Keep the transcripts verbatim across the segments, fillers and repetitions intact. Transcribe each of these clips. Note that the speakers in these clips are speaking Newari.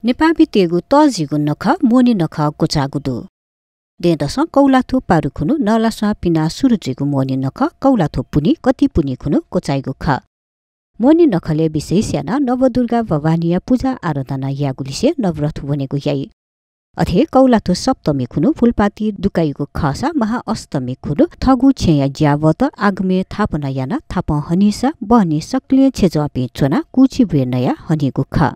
नेपाःमितय्गु तःजिगु नखः मोहनी नखः क्वचाःगु दु। दँय्दसं कौलाथ्व पारु खुन्हु नलास्वां पिनाः सुरु जुइगु मोहनी नखः कौलाथ्व पुन्हि कति पुन्हि खुन्हु क्वचाइगु खः। मोहनी नखलय् विशेष यानाः नवदुर्गा भवानीया पुजा आराधना यायेगु लिसें नवरथ वनेगु याइ। अथे कौलाथ्व सप्तमी खुन्हु फुलपाती दुकाइगु खःसा महाअष्टमी खुन्हु थःगु छेँया ज्यावःत आगमय् थापना यानाः थापं हनीसा बहनी सकलें छेँजःपिं च्वनाः कुची ब्वय् नयाः हनीगु खः।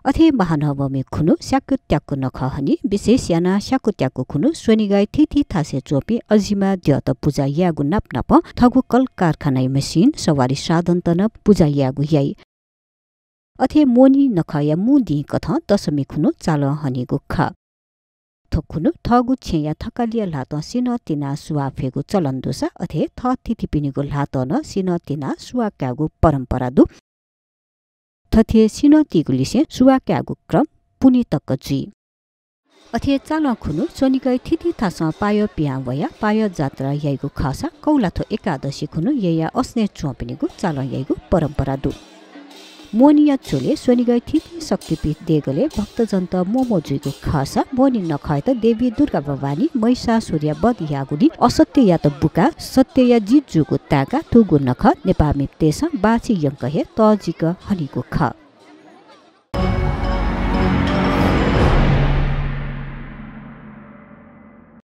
अथे महानवमी खुन्हु स्याक्व त्याक्व नखः हनी। विशेष यानाः स्याक्व त्याक्व खुन्हु स्वनिगःया थीथी थासय् च्वंपिं अजिमा द्यःत पुजा यायेगु नापनापं थःगु कलकारखानाया मसिन, सवारी साधनत नं पुजा यायेगु याइ। अथे मोहनी नखःया मू दिं कथं दशमी खुन्हु चालं हनीगु खः। थ्व खुन्हु थःगु छेँया थकालिया ल्हातं सिन्हः तिनाः सुवाः फ्येगु चलन दुसा अथे थःथितिपिनिगु ल्हातं नं सिन्हः तिनाः सुवाः कायेगु परम्परा दु। थथे सिन्हः तीगु लिसें सुवाः कायेगु क्रम पुन्हि तक जुइ। अथे चालं खुन्हु स्वनिगःया थीथी थासं पायः पिहां वयाः पायः जात्रा याइगु खःसा कौलाथ्व एकादशी खुन्हु यँयाः असनय् च्वंपिनिगु चालं याइगु परम्परा दु। मोहनीया झ्वलय् स्वनिगःया थीथी शक्तिपीठ देगलय् भक्तजनत म्वःम्वः जुइगु खःसा मोहनी नखःयात देवी दुर्गा भवानी महिषासुरया वध याःगुलिं असत्ययात बुकाः सत्यया जित जूगु ताय्काः थुगु नखः नेपाःमितय्सं बाछि यंक हे तःजिक हनीगु खः।